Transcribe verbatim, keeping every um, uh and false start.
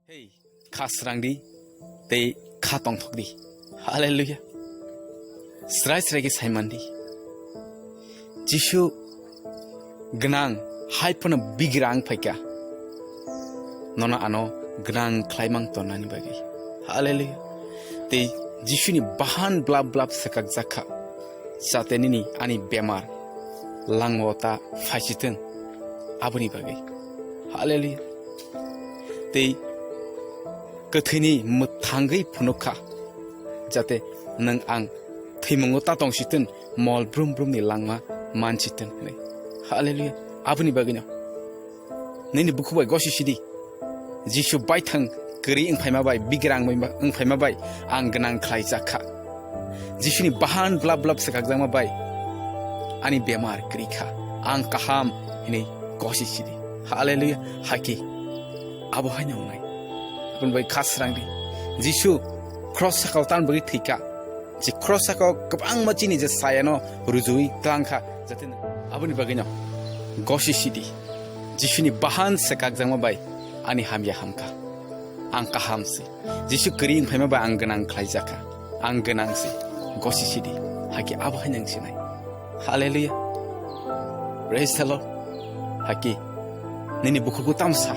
Hei, kha srang di, tei kha tongthok di. Hallelujah. Srai srai khe sai man di. Jisu gwnang hai phano bigrang phaikha. Nono ano gwnang khlaimang tonnani bagwi. Hallelujah. Tei Jisuni bahan blap blap swkakjak kha. Jate nini ani bemar langmao ta phaisithwng aboni bagwi. Hallelujah. Tei kwthwini mwthangwi phunuk kha, jate nwng ang thwimungo ta tongsithwng, mol brum brumni langma mansithwng hwnwi. Hallelujah. Aboni bagwino nini bukhuk bai gosi sidi. Jisu baithang kwrwi wngphaima bai, bigrang wngphaima bai ang gwnang khlaijak kha. Jisuni bahan blap blap swkakjakma bai ani bemar kwrwi kha. Ang kaham hwnwi gosi sidi. Hallelujah. Haki abo haino wngnai. Aboni bai kha srang di. Jisu cross sakao tan bagwi thwikha. Je cross sakao kwbangma chini je sayano rujui twlang kha. Jate nwng aboni bagwino gosi sidi. Jisuni bahan swkakjakma bai ani hamya hamkha. Ang kaham se. Jisu kwrwi wngphaima bai ang gwnang khlaijakha. Ang gwnang se. Gosi sidi. Haki abo haino wng sinai. Hallelujah. Praise the Lord. Haki nini bukhugo tamsa